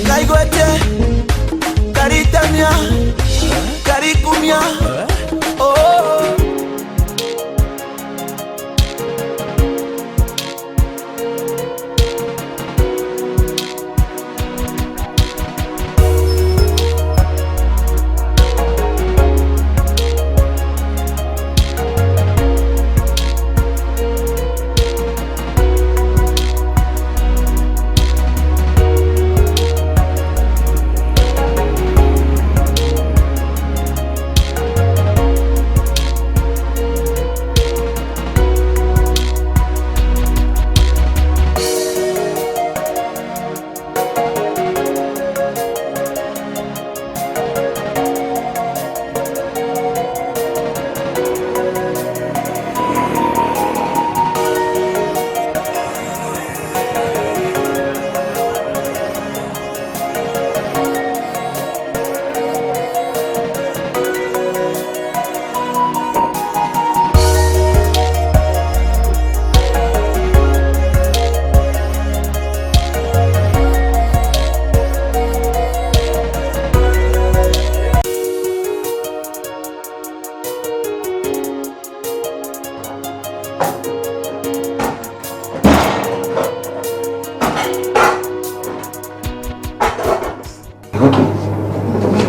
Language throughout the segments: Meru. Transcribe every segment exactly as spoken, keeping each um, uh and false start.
Kaigwete, karitamia, karikumia, oh.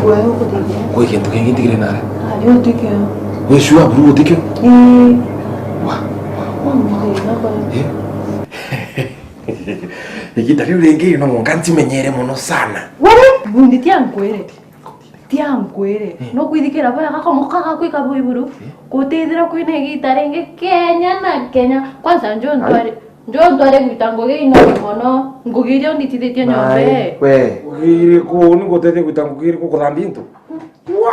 Gwe uguthithia. Gwi kintu kingi ntigire nare. Ari utikio. Wi sure buru utikio? Ii. Wa, wa, wa, wa. Thina kwa. Eh? Igiita riu ringi no mwanka ncimenyere mono sana. Wari? Bundi tia nkwire. Tia nkwire. Eh. No kwithikira bwega kamoka gakwika bwiburu. Eh. Gutithira kwina igiita ringi Kenya na Kenya. Kwanza njo ntwari. Ai. Njo ntware gwita ngugi inogi mono, ngugi iria unditithitie nyomba. Nai, we. Ngugi iriku? Uni ngutethia gwita ngugi iriku? Kuthambia into? Wa!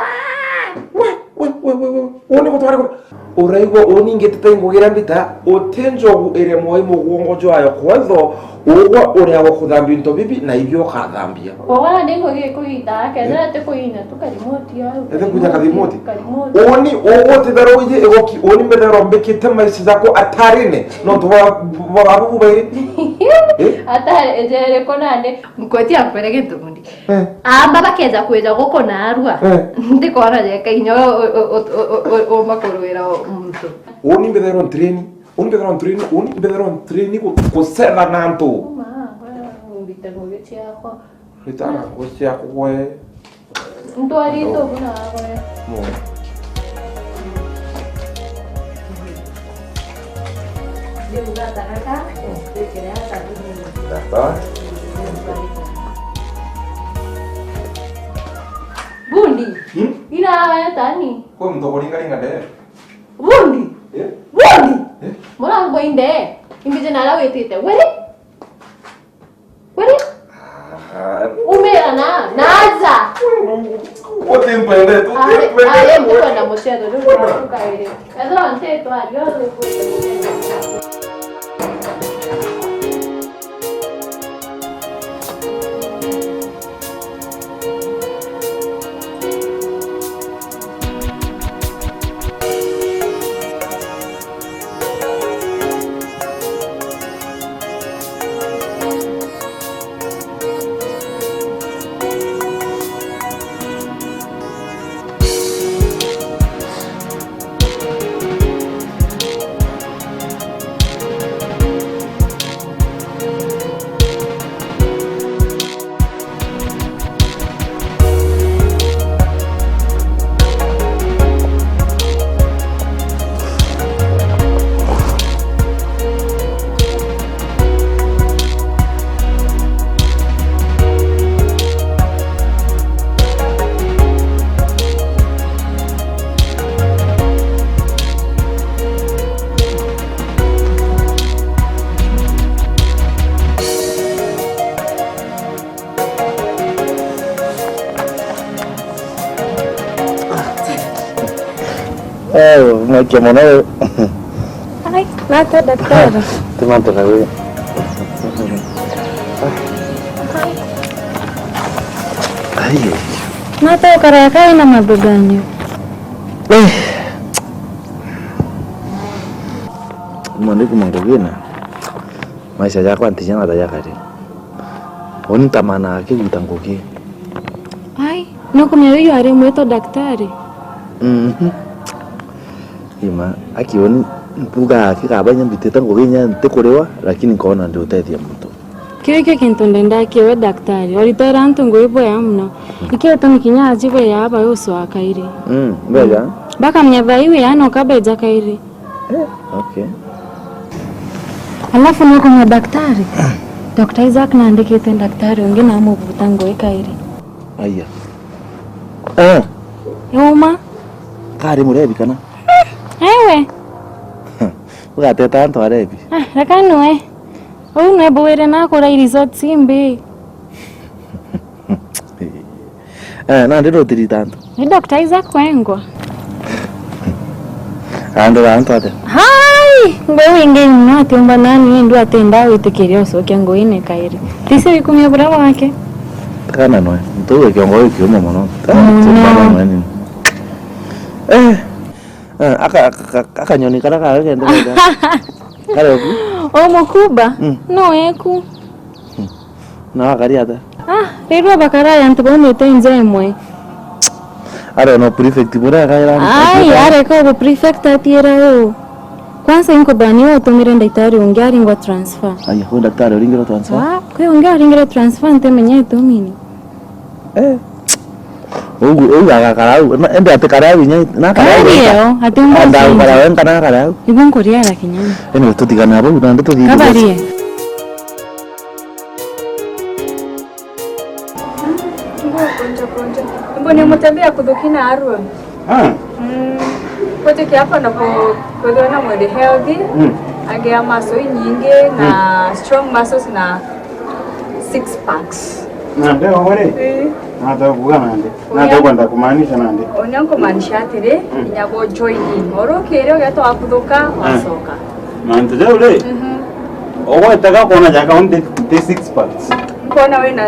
We, we, we, we, we. Uni ngutware ku-, uraigua uni ngitite ngugi iria mbita, uti njogu iria mwai mugongo jwayo kwetho, ugwa uria wa kuthambia into bibi, na ibio ukathambia. Kwogwa nandi ngugi ikugita, kethira ti kuinya tu karimoti au. Ete kuinya karimoti? Karimoti. Uni ugutithera uji igoki, uni mbethera mbikite maisha jaku atarine. Nontu bwa, bwa, bwa babu bairi. Eh? Atari, ejere ko nandi. Nkoti akwere gintu bundi. Eh. Amba bakeja kwija guku narua. Eh. Ndikona jeka inya u-, u-, uma kurwira muntu. Uni mbetherwa ntireni. Uni mbetherwa ntireni. Uni mbetherwa ntireni ku-, kucetha na antu. Uma, mbite ngugi ciakwa. Ritana ngugi ciaku gwe. Ntwarite ugu nawe. No. Ndiuga takaka, wikire hata tu. Sawa. Bundi. Hmm? Ina awe tani. Kwa mtu kuringa ringa de. Bundi. Eh? Bundi. Eh? Mwana ngwa inde. Imbije na ala witite. Weri? Kweli? Ah. Umira na, na aja. Wote mpende tu. Are, are, mtu ana muchezo, ndio ukaire. Ethira nteto ario, ndio kwete. Eh, mwakia mono. Kana Nata daktari? Ti mantu na we. Ai, ai. Nata ukara kai na mathuganio? Eh. Mwana kuma ngugina. Maisha jakwa ntijana ta jakari. Uni ntamana akiguta ngugi. Ai, nukumenya uyu ari mwito daktari? Mhm. Ima, aki uni mpuga aki kaba inya mbitite ngugi inya ntikuriwa, lakini nkona ndi utethia muntu. Kiu ikio kintu ndendaa kiewe daktari. Oritera antu ngugi bwea muno. Iki gitumi kinya aji bwea aba ucwaa kairi. Mm, bwega. Bakamenya thai wi ana ukabeja kairi. Eh, okay. Alafu nukumenya daktari? Doctor Isaac nandikite daktari ungi na amubuta ngugi kairi. Aya. Eh. Yuma. Kari murebi kana? Ewe. Ugateta antu arebi. Ah, reka nwe. Uu nwe bwire na kurai results imbi. Eh, nandi nutirita antu. Ni Doctor Isaac wengwa. Andu ba antu ate? Hai! Ngwe wingi no atiumba nani indu atenda witikiria ucokia nguine kairi. Tisi wikumia bura bwake. Kana noe. Ntuwe kiongo giki kiuma muno. Muno. Atiumba nani. Eh. Eh, aka, aka, aka, akanyoni kara kawe kende kende. Kare oku? O mukuba? Mm. No eku. Na wakari ata? Ah, rero abakaraya antu bau nite nja imwe. Are no prefect bure akaira. Ai, are ko bo prefect atira u. Kwanza inko bani utumire ndaitari ungi aringwa transfer. Ai, ko daktari uringirwa transfer? Ah, kwe ungi aringirwa transfer ntemenya itumini. Eh. Ugu, ugu agakara au. Na, ende atikare au inya, na akare au. Kari wenka. Eo, ati umba. Anda usinzi. Ukara wenka na akare au. Ibu nkuriara kinyani. Ende tutigane abo, nandi tuthii. Kabarie. Ngo konja konja. Ngo ni mutembea kuthukina arua. Ah. Mm. Kujiki hapa na ku-, kwithirwa na mwiri healthy, mm, agea muscle nyingi na, mm, strong muscles na six packs. Na mbeo ore? Eh. Nata kuga nandi. Uria. Nata kwenda kumaanisha nandi. Uria nkumaanisha atiri, mm, inya bo join in. Oro kiri ugeeta wakuthuka, ah, wacoka. Mantu jau ri, mhm, ugwetaga kwona jaka undi ti six packs. Nkona wina.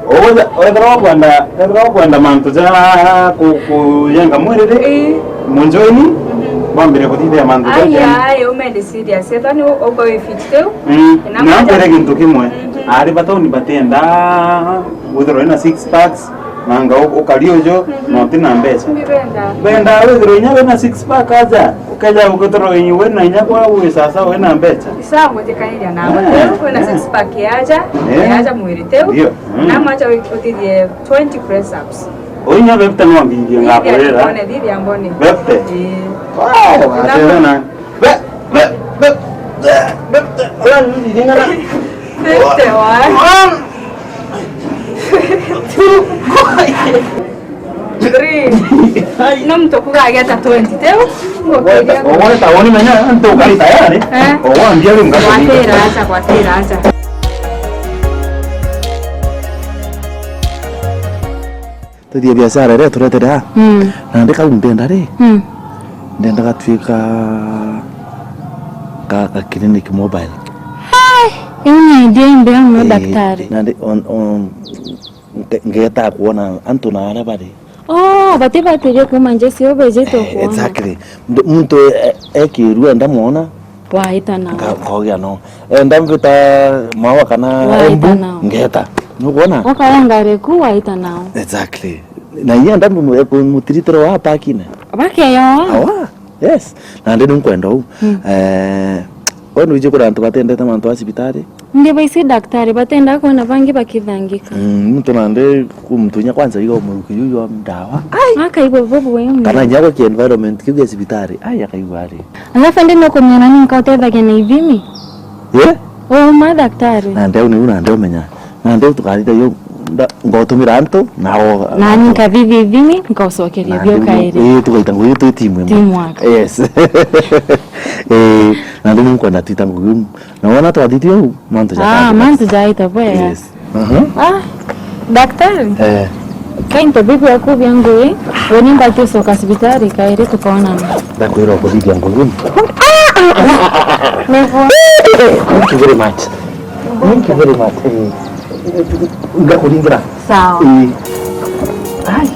Ugwetha-, wethira ukwenda, wethira ukwenda mantu ja ku-, kujenga mwiri ri, ii, mujoini, mhm, wambire kuthithia mantu jau. Ai, ai, umende serious. Ethwa ni u-, uko wi fit tiu. Mm. Na nkwire gintu kimwe. Mhm. Ari batauni batienda withirwa wina six packs, nanga u-, ukari uju, mhm, na utina mbeca. Ndibenda. Benda withirwa inya wina six pack aja, ukeja ugitorwa inyi wina inya kwa wi sasa wina mbeca. Isa ngwitikaniria na, eh, tiu, wina, eh, six pack yaja, eh, yaja mwiri tiu. Ndio. Mm. Na macha wi-, utithie twenty press ups. Uinya bepte no mbithie ngakwira. Thithia mbone, thithia mbone. Bepte. Eh. Wow, na atena. Be, be, be, be, be, be, ora ni thithie ngana. Fifty one. One. Three. No mtu kuga ageta twenty, teu? Ngokiria. Ugweta, ugweta, woni menya, ntu ukari tayari. Eh. Ugwambia riu ngakuriga. Gwatira acha, gwatira acha. Tuthie biashara iria turetete aa. Mm. Nandi kau ndenda ri. Mm. Ndenda gatuika ka, ka clinic mobile. Hai, iu ni idea imbea muno, eh, daktari. Nandi on, on, Nge-, ngeeta kwona antu na aria bari. Oh, batibatirie kuuma nja cio bejite, eh, kwona. Exactly. Muntu, muntu e-, e-, ekirua ndamwona. Waita nao. Nka-, nkogia no. Enda mvita mawa kana waita embu, nao. Ngeeta. Nukwona? Ukaya ngari ku waita nao. Exactly. Na inya enda mu-, e-, ku-, mutiritiro wa parkine. Bakeyoa. Awa. Yes. Nandi ni nkwenda uu. Mm. Eh, we nwiji kuri antu batendete mantu a cibitari? Ndi baisi daktari, batenda kwona bangi bakithangika. Mm, muntu nandi ku muntu inya kwanza iga umuruki yu jwa ndawa. Ai! Akaigua bubu we. Kana inya gwa ki environment kiu gia cibitari. Ai, akaigua ari. Alafu ndi no kumenya ni nka utethagia na ithimi? Ye? Uma daktari. Nandi au niu nandi umenya. Nandi tukarita yo nda-, ngotumira antu, nao nani nkathithia ithimi, nkaucokeria bio kairi. Ii, tugaita ngugi twi timu imwe. Teamwork. Yes. Ii, nandi ni nkwenda twita ngugi umu. Na wona twathithia uu, mantu jakathira. Ah, mantu jaita bwega. Yes. Aha. Ah, daktari. Eh. Kainto bibi aku bia ngugi, weni mbati ucoka cibitari kairi tukonana. Ndakwira ukuthithia ngugi umu. Ah, ah, Thank you very much. Thank you very much. Eh, ngakuringira. Sawa. Eh. Ai.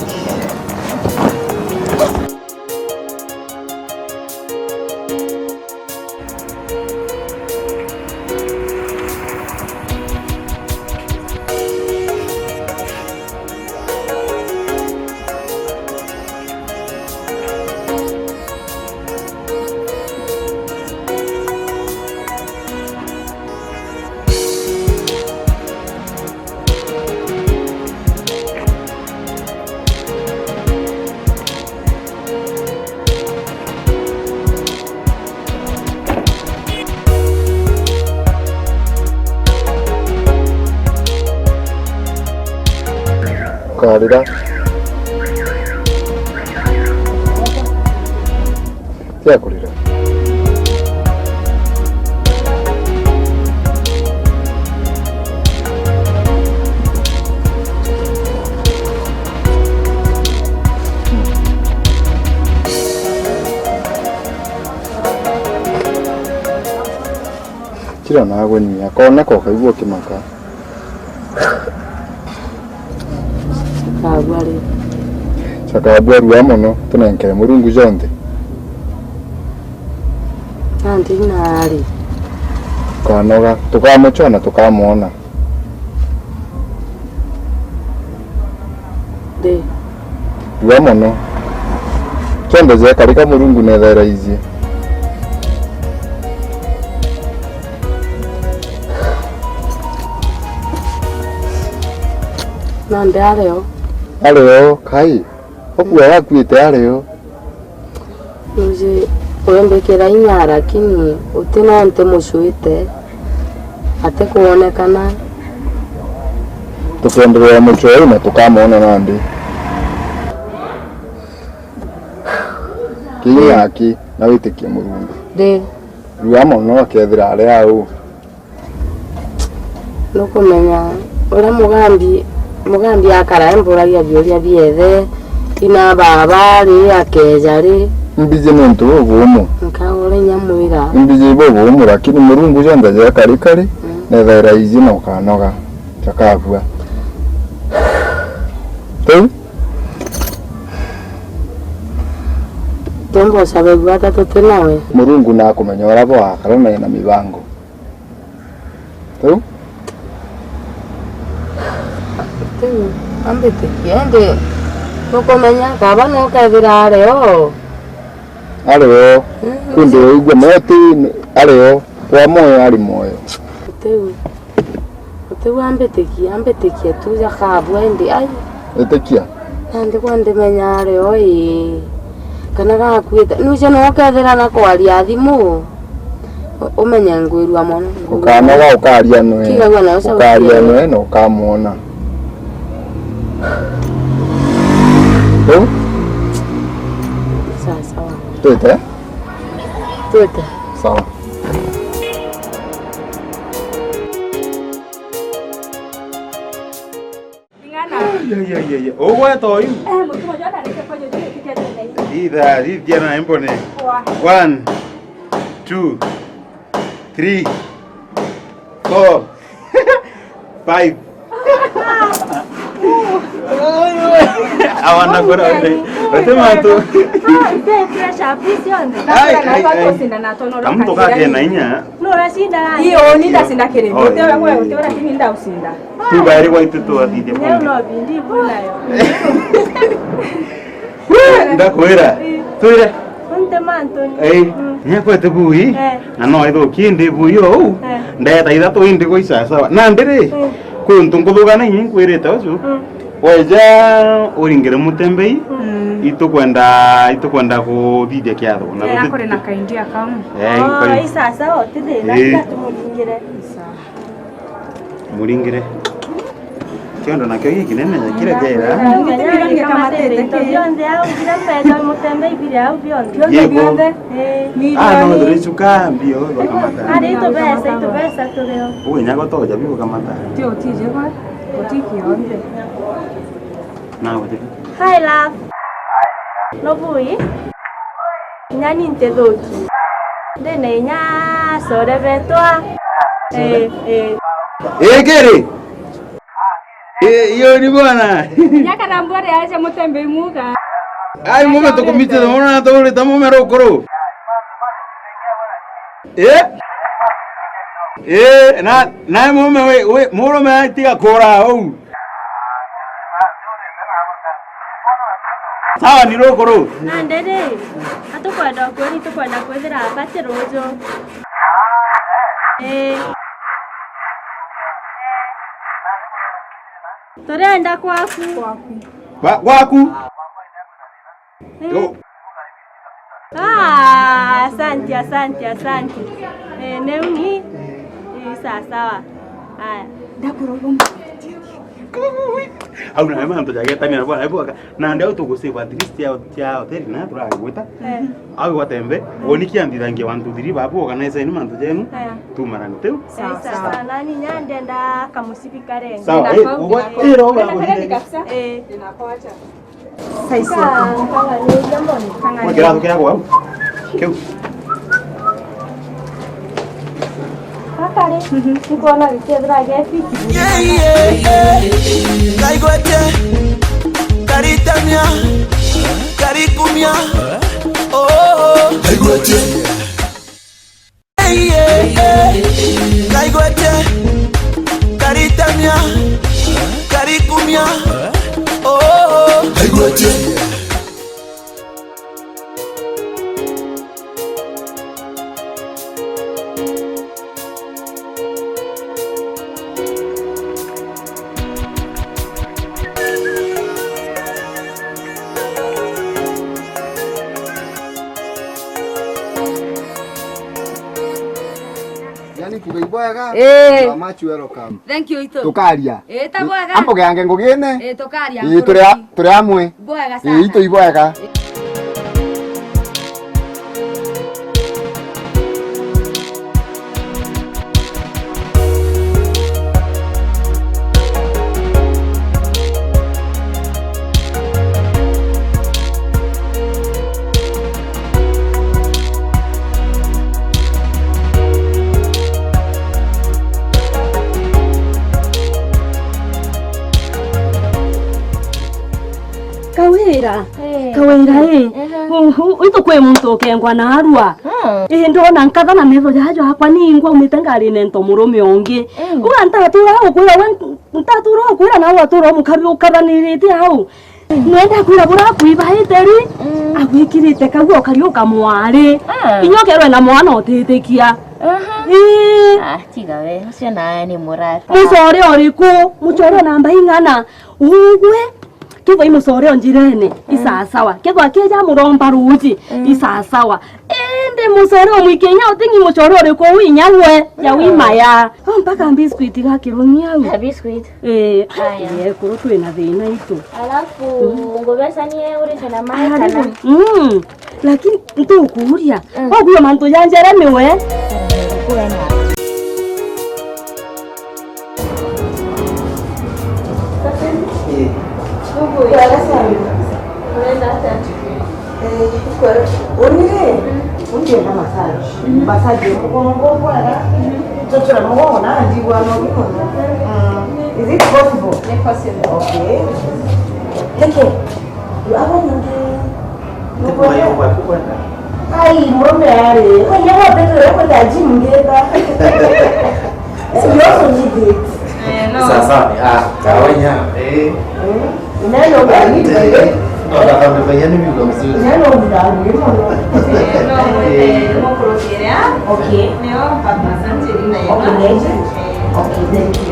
Ukarira. Tia kurira. Kira naagwe ni akooneka ukaigua ukimaka. Akabua ri? Akabua rua mono, tunenkere Murungu jonthe. Nandi nari? Tukanoga, tukamucona, tukamwona. Ndi. Rua mono. Kionthe jekarika Murungu nethaira iji. Nandi ari o? Ari o, kai. Ukua wakuite ari o. Uji, wembikira inya, lakini uti no ntimucuite, atikwonekana. Tukienderea mucwei na tukamwona nandi. Kinya aki, na witikie Murungu. Ndi. Rua mono akethira ari au. Nukumenya uria mugambi, mugambi akara emburagia biuria biethe, ina baba ri, akeja ri? Mbiji ni untu bubumu. Nkagura inya mwira. Mbiji bubumu, lakini Murungu jonthe jekarika ri, mm, nethaira iji na ukanoga, jakabua. Riu? Tumboca bebua ata tuti nawe. Murungu nakumenya uria bwakara na ena mibango. Riu? Riu, ambitikie, indi nukumenya kaba nukethira ari o. Ari o. Mm. Kundi waigua moti ari o, wa moyo ari moyo. Riu, riu ambitikie, ambitikie tu jakabua indi ai. Itikia. Nandi kwa ndimenya ari o ii. Kana gakuite. Nucio no ukethira na kwaria thimu. U-, umenye ngwirua mono. Ukanoga ukaria nwe. Kigagua na uca ukaria nwe na ukamwona. Riu? Sawa, sawa. Twite? Twite. Sawa. Ing'ana. Ai, ai, ai, ai, ai. Ugweta uyu. Eh, mutuma jwa ndareke kwa jwa jwa kike tena. Thitha, thithia na mbone. Kwa. One, two, three, four, five. Awana kora ore. Wete matu. Ah, ite pressure, please, yonde. Ai, ai, ai. Kamuntu kake na inya. Nuracinda. Iyo, ni ndacinda kirindi. Oi. Utewe wewe, utewe lakini ndagucinda. Tu bairi gwaitu twathithia. Leo no bindi buna yo. Ndakwira. Twire. Unte mantoni. Ei, mm, nyakwete bui. Eh. Na no ithuki ndi bui ou. Eh. Ndeta ithatu indi gwa isasawa. Na ndiri. Mm. Kwi untu nkuthugana inyi nkwirite ucu. Mm. Weja uringire mutembei. Mm. Itukwenda, itukwenda kuthithia kiatho. Na eh, tuti-, akuri na kaindia kamu. Eh, oh, isasawa, tithina, eh, tumulingire. Muringire. Kiondo nakio gikinene kiria kiera. Yego. Ah, no, turi cuka mbio bakamata. Ari tubesa, tubesa turio. Uwe nyago toja biu kamata. Tio tije kwa. Otiki onde. Na wote. Hi, love. No bui? Inya ni ntithuki. Ndina inya core betwa. Core? Eh, eh. Eh, kiri? Eh, iyo ni bwana. Inya karambwa riaja mutembe imuga. Ai, mume tukumite, mwana turi ta mume rukuru. Eh? Eh, na, na mume we, we, murume atiga kura au. Sawa, ni rukuru. Nandi ri, atukwenda ukwiri, tukwenda kwithira abati ruju. Ii. Turenda kwaku. Gwa-, gwaku? Ii. Yo. Ah, asanti, asanti, asanti. Eh, neuni. Ii, sawa, sawa. Aya. Ndakurogoma. Au na mantu jagetamira bwana, ebu aka, nandi au tugusave at least ya, ya hoteli na turagwita. Eh. Au watembe, woni kiambithangia one two three babu, organize ni mantu jenu. Eh. Tumarani teu. Sawa, sawa. Sawa, nani nyandenda kamusibi karenge. Sawa, eh, ugo, eh, ro, ugo, kabisa. Eh. Size ya kirato kiaku au? Kiu. Gaka ri, nkwona gikethira gefiti. Yeah, yeah, yeah. Kaigwete, karitamia, karikumia. Oh, oh. Kaigwete. Kaigwete, karitamia, karikumia. Oh, oh. Kaigwete. Yani kuga ibwega. Eh. You are much welcome. Thank you, itu. Tukaria. Eh, ta bwega. Ambugeange ngugine. Eh, tukaria. Eh, turi a-, turi amwe. Bwega sana. Eh, itu ibwega. Kawira, eh. Kawira, eh. Ehe. Hu, hu, itu kwi muntu ukengwa na arua. Ah. Eh, ndona nkatha na metho jaja jakwa ningwa umite ngarine nto murume ungi. Mm. Uga ntatura gukwira we, ntatura gukwira na watura mukabi ukathanirite au. Nwenda kwira bura akwibaite ri, mm, agwikirite kau ukariuka mwari. Ah. Inya ukerwe na mwana utitikia. Aha. Ii. Ah, tiga we, ucio nawe ni murata. Mucore uriku? Mucore namba ing'ana? Ugwe, kethwa i mucore o njirene, i sawa sawa. Kethwa akeja muromba ruji, i sawa sawa. Indi mucore umwikia inya uting'i mucore uriku uu inya gwe, ya wimaya. Oh, mpaka biscuit gakirungi au. Na biscuit. Eh, aya. Eh, kuru twina thina itu. Alafu, ngubecanie urice na mai kana? Mm. Lakini ntukuuria, mm, waguo mantu ja njere niwe? Unire, undienda massage. Massage ya mugongo bwega. Chochora mugongo na ndigwa no mugongo. Mm. Is it possible? Ni possible. Okay. Teke. Abo ningi. Ai, murume ari. Wewe wote tu, wewe ta gym ngeta. You also need it. Eh, no. Sasa ni, ah, kawanya, eh. Mm. Neno gani? Eh, no, na kama fanya ni mimi mzuri. Neno gani? Eh, no, eh, mo kurokerea. Okay. Neo papa Sanjeri na yena. Okay, thank you. Okay, thank you.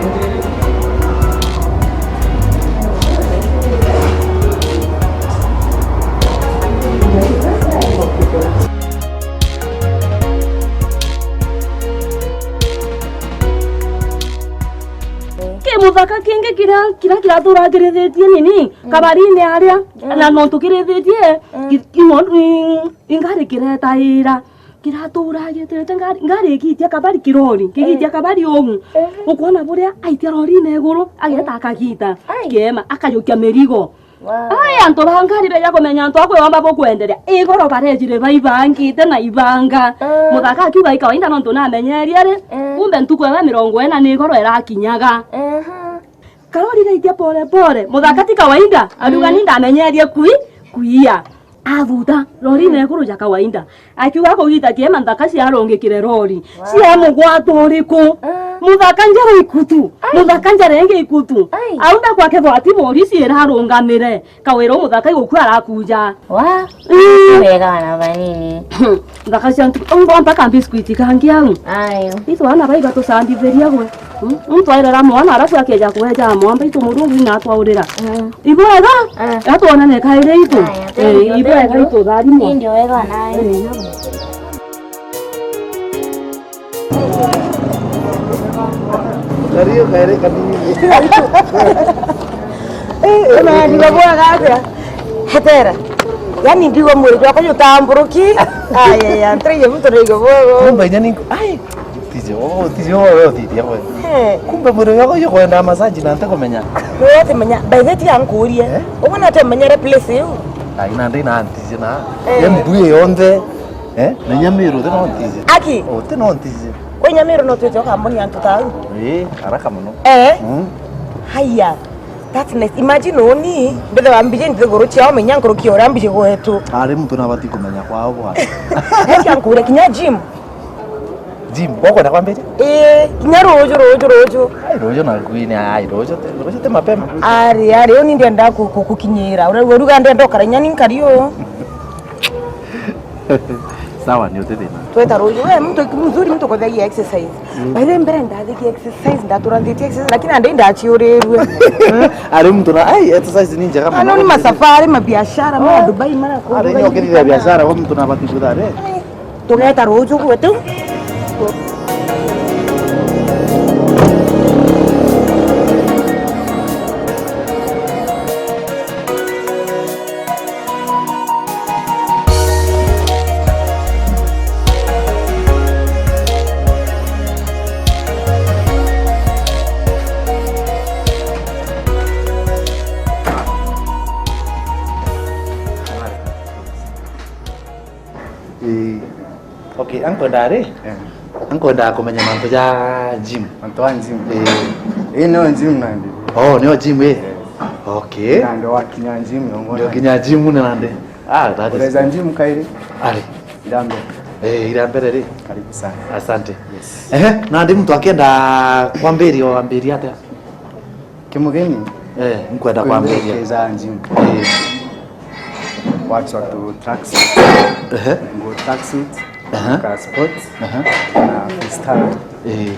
Ki muthaka kingi kiria, kiria kiratura ngirithitie nini, mm, kabarine aria, mm, na nontu kirithitie, mm, ki-, imo-, i-, ingari kiretaira. Kiratura gitete ngari, ngari igitia kabari kirori, kigitia, eh, kabari ugu. Eh. Ukwona buria aitia rorine iguru, ageta, mm, akagita. Ai. Kiema, akajukia mirigo. Ai, antu ba ngari beja kumenya antu a kwiyomba bukwenderea. Igoro barejire baibangite na ibanga. Ah. Muthaka akiuga i kawaida nontu namenyerie ri. Eh. Kumbe ntuku ewe mirongo ina ni igoro irakinyaga. Aha. Karori gaitia pole pole. Muthaka ti kawaida. Ariuga ni ndamenyerie kui, kuia. Athuta, rori na iguru ja kawaida. Akiuga kugita kiema nthaka ciarungikire rori. Wow. Cia mugwata uriku? Ah. Muthaka njara ikutu. Ai. Muthaka njara ingi ikutu. Ai. Au ndakwake bwati bori cirarungamire. Kawira muthaka igukua arakuja. Wa? Mm. Wega na banini. Nthaka cia ntuku. Ungwa mpaka biscuit kangi au. Ayo. Itwana baiga tucambithiria gwe. Mm? Muntu airera mwana, arafu akeja kweja mwamba itu Murungu ina atwaurira. Mm. Ibwega? Ah. Atwonane kairi itu. Aya, eh, thank you, ibwega thank you. Itu tharimo. Indi wega nawe. Eh, nabo. Kario kairi kanini. Eh, eh, nani babwaga atia? Hetera. Yani ndigwa mwiri jwakwa jutamburuki. Aya, ya, ntiraiye muntu naigo bwego. Kumbe inya ninku. Ai. Tije, oh, tije, oh, oh, tije, oh. Eh. Kumbe mwiri uyu uyu kwenda massage na nte kumenya. Wewe utimenya, by the way, tiga nkurie. Eh? Ubona ati umenyere place iu? Ai, na ndi na ntije na. Eh. Ye mbuye yonthe. Eh? Na nyamiru uti no ntije. Aki? Oh, uti no ntije. Kwi nyamiru no twite ukamboni antu tau. Eh, haraka muno. Eh? Mm. Haya. That's nice. Imagine uni, mbithe wa mbije nthi guru ciao menya nkuruki uria mbije gwetu. Ari muntu nabati kumenya kwao bwana. Eka nkuria kinya gym. Gym, ukwenda kwambiria? Ii, kinya ruju, ruju, ruju. Ai, ruju na kwini, ai, ruju te, ruju te mapema. Ari, ari, uni ndienda ku-, ku-, kukinyira. Ura-, uruga ndienda ukara inya ni nkari uu. Sawa, ni uti thina. Tweta ruju. We, mtu mzuri, mtu kuthagia exercise. Mm. By the way, mbere ndathikia exercise, ndatura nthitie exercise, lakini ande ndaciurirue. Ari muntu na, ai, exercise ni njega muno. Ano ni masafari, mabiashara, ma Dubai, mara ku. Ari ni okirire biashara, kwa muntu na bati kuthare. Tugeta ruju gwetu. Ii. Okay, ankwenda ri? Eh. Ankwenda kumenya mantu ja gym. Mantu ja gym. Eh. Ii nio gym nandi. Oh, nio gym ii? Eh. Okay. Nandi wakinya gym yongo. Ndio kinya gym ni nandi. Ah, that is good. Gym kairi? Ari. Ira mbere. Eh, ira mbere ri? Karibu sana. Asante. Yes. Ehe, nandi muntu akenda kwambiria, wambiria atia? Kimugeni? Eh, nkwenda kwambiria. Kwambiriria gym. Eh. Wachwa tu tracksuit. Ehe. Nguo tracksuit, ehe, ka sports, ehe, na freestyle. Eh.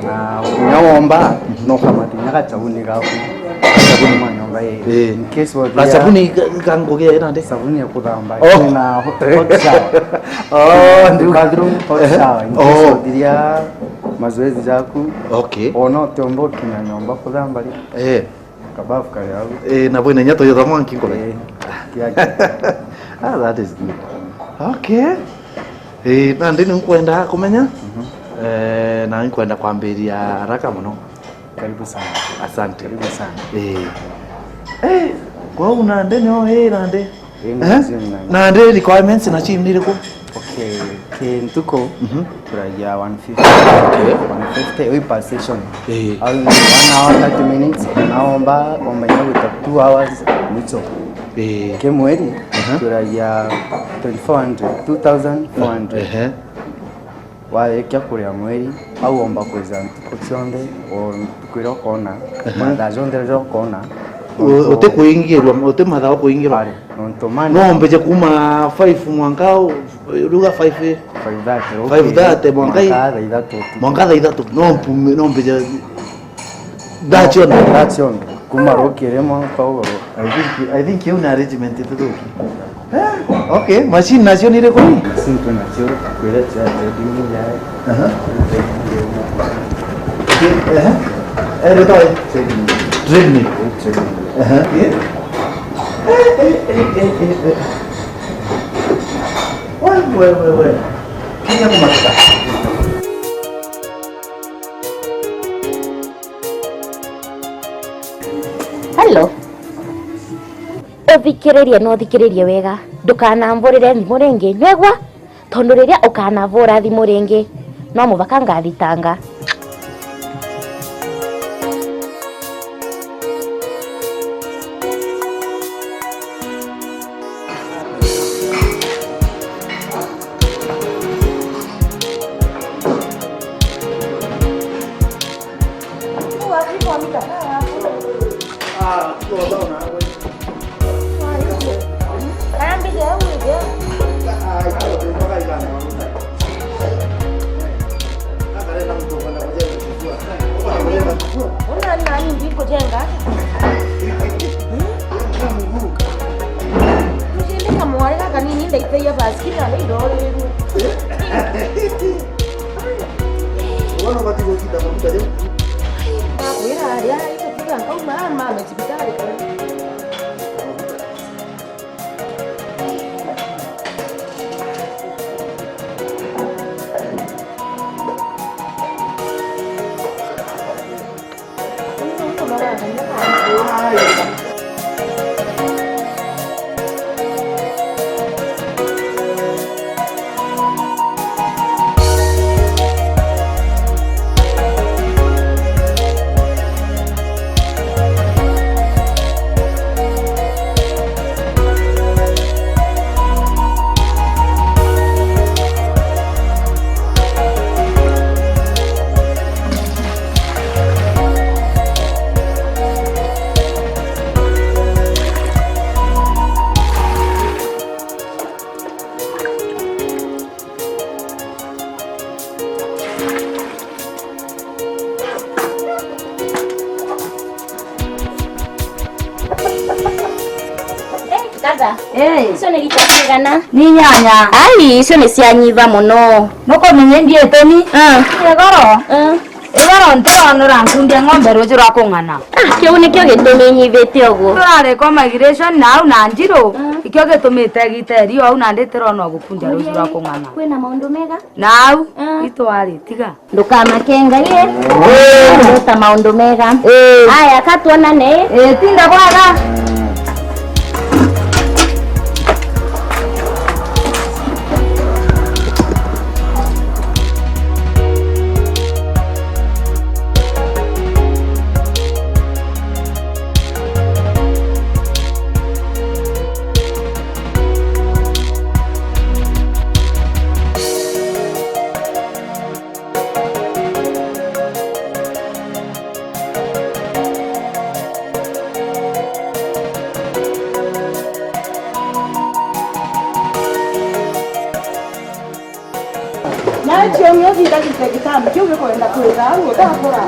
Na kinya womba, mhm, no kamata kinya gacabuni gaku. Gacabuni? Mwa nyomba, eh. Eh. In case wa. Gacabuni ka, ka ngugi ya nandi? Sabuni ya kuthamba. Oh. Na hot, hot shower. Oh, ndu- bathroom, hot, ehe, shower. In case, oh, wathiria mazoezi jaku. Okay. Ona utiumba ukinya nyomba kuthamba ri. Eh. Kabafu kari au. Eh, na bwina inya tuyo thamwa nki nkume. Eh, kia, kia. Ah, that is good. Okay. Eh, nandi ni nkwenda kumenya. Mhm. Eh, na nkwenda kwambiria haraka muno. Karibu sana. Asante. Karibu sana. Eh. Eh, kwou nandi nio, eh, nandi. Ii, eh? Nandi requirements na gym ni iriku? Okay, ki ntuku, mhm, turagia one fifty. Okay. One fifty, wi per session. Eh. Au ni one hour, thirty minutes, na omba, omba inya gwita two hours mwicho. Eh. Ki mweri, aha, turagia twenty-four hundred, two thousand four hundred. Ehe. Warikia kuria mweri, au omba kwija ntuku cionthe, o ntuku iria ukona, ehe, mathaa jonthe riria ukona. U-, uti kuingirwa, uti mathaa ukuingirwa. Ari, nontu mani. No mbije kuma five mwanka u-, ruga five. Five thirty, five thirty, mwanka i-, mwanka thaa ithatu utuku. Mwanka thaa ithatu. No mpume, no mbije Thaa cionthe? Thaa cionthe. Kuma rukiri mwanka ugoro. I think, I think iu ni arrangement itithuki. Eh, okay, machine nacio ni iriku ri? Machine tu nacio, kwira cia trading ya. Aha. Ehe. Eh, ritwa ri? Trading. Trading. Trading. Aha. Eh? Eh, eh, eh, eh, eh, eh. We, we, we, we. Kinya kumatuka. Hello. Uthikiririe na uthikiririe wega. Ndukanamburire thimu ringi, nwegwa? Tondu riria ukanavura thimu ringi, no muvaka ngathitanga. Una nani ndikujenga? Mshindika mwari gaka nini ndaithagia basikiri na ndio. Bono bati gutinda maguta riu. Ndakwira aria itukiga nkauma mama cibitari. Eh, dada. Eh. Icio nĩ rita cigana? Ni nyanya. Ai, icio nĩ cianyiva mũno. Nukumenya ndi itumi? Ah. Igoro. Ah. Igoro ntironora nkundia ng'ombe ruju rwa kung'ana. Ah, kiu nikio gitumi nyivite uguo. Turari kwa migration na au na njiru. Ah. Ikio gitumite giteri au na nditirona gukundia ruju rwa kung'ana. Kwina maundu mega? Na au, ah, itwari, tiga. Ndukamake Ngai, eh? Ii. Nduta maundu mega. Ii. Aya, ka tuonane, eh? Ii, tinda bwega. Nacio nio thithagiria gitabu kiu gikwenda kwira au utakura.